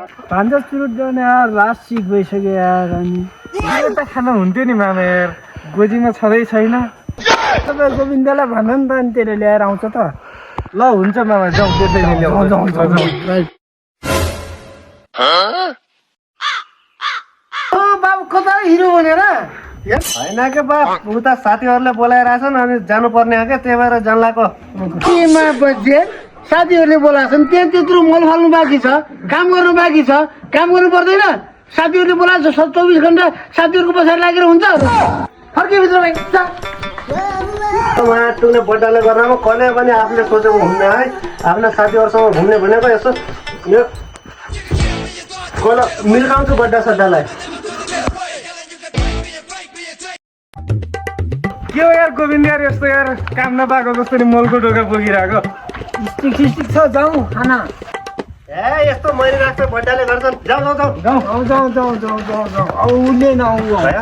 भान्जा चुरुट जाने यार लास्ट सिक भइसक्यो यार अनि एउटा खाना हुन्थ्यो नि मामा यार गोजीमा छँदै छैन तपाईँ गोविन्दलाई भन नि त अनि त्यसले ल्याएर आउँछ त ल हुन्छ मामा जाउँ त्यसै नै ल्याउँ बाबु कता हिरो भनेर होइन के बाप उता साथीहरूले बोलाइरहेछन् अनि जानुपर्ने हो क्या त्यही भएर जन्लाको केमा बजे साथीहरूले बोलाछन् त्यहाँ त्यत्रो मल फाल्नु बाँकी छ काम गर्नु बाँकी छ काम गर्नु पर्दैन साथीहरूले बोलाएको छ 24 घण्टा साथीहरूको पछाडि लागेर हुन्छ फर्किभित्र भाइ उहाँ टुने बड्डाले गर्नमा कहिले पनि आफूले सोचेको घुम्ने है आफ्ना साथीहरूसँग घुम्ने भनेको यसो यो कहिले मिल्काउँछु बड्डा सड्डालाई के हो यार गोविन्द यार यस्तो यार काम नपाएको जस्तो नि मलको ढोका बोकिरहेको स्टिक छ जाउँ खाना ए यस्तो मैले राख्छ बड्डाले गर्छन् जाउँ अब उसले नआउ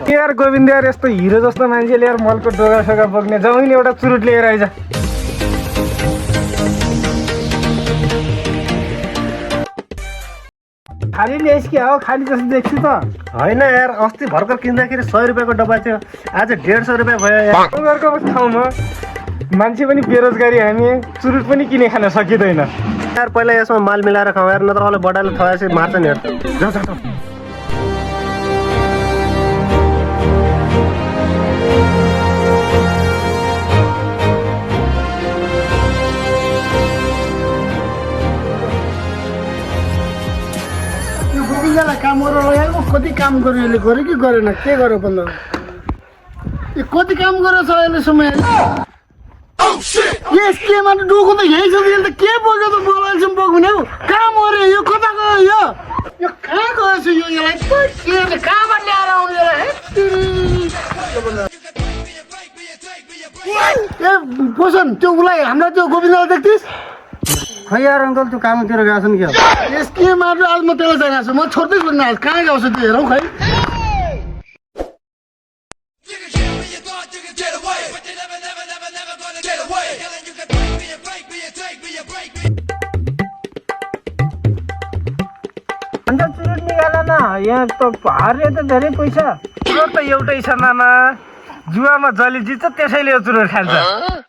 के यार गोविन्द यार यस्तो हिरो जस्तो मान्छेले यार मलको ढोका सोका बोक्ने जाउँ नि एउटा चुरुट लिएर आइज खाली ल्याइस् कि हो खाली जस्तो देख्छु त होइन यार अस्ति भर्खर किन्दाखेरि 100 रुपियाँको डब्बा थियो आज 150 रुपियाँ भयो यार उनीहरूको ठाउँमा मान्छे पनि बेरोजगारी हामी चुरुट पनि किने खान सकिँदैन यार पहिला यसमा माल मिलाएर खाउँ यार नत्र मलाई बड्डाले थवाएपछि मार्छ नि यार जाउँ यो गोविन्दलाई काम गरेर लगाएको कति काम गर्यो यसले गर्यो कि गरेन के गर्यो भन्दा यो कति काम गरेछ अहिले समयले यस के माने डोको त यही छ त के बोक्यो त बोलाइसम बोक्ने हौ काम गरे यो कता गयो यो कहाँ गएछ यो यसलाई के कहाँबाट ल्याएर आउनु यसलाई ए पोसन त्यो उसलाई हाम्रो त्यो गोविन्दलाई देख्थिस् खै यार अङ्कल त्यो कामतिर गएको छ नि क्या यस के मार्नु आज म त्यसलाई चाहिरहेको छु म छोड्दैछु नि आज कहाँ गएको छ त्यो हेरौँ खै अन्त चुरुट निकाल न यहाँ त हार्ने त धेरै पैसा चुरोट त एउटै छ मामा जुवामा जली जित्छ त्यसैले यो चुरोट खान्छ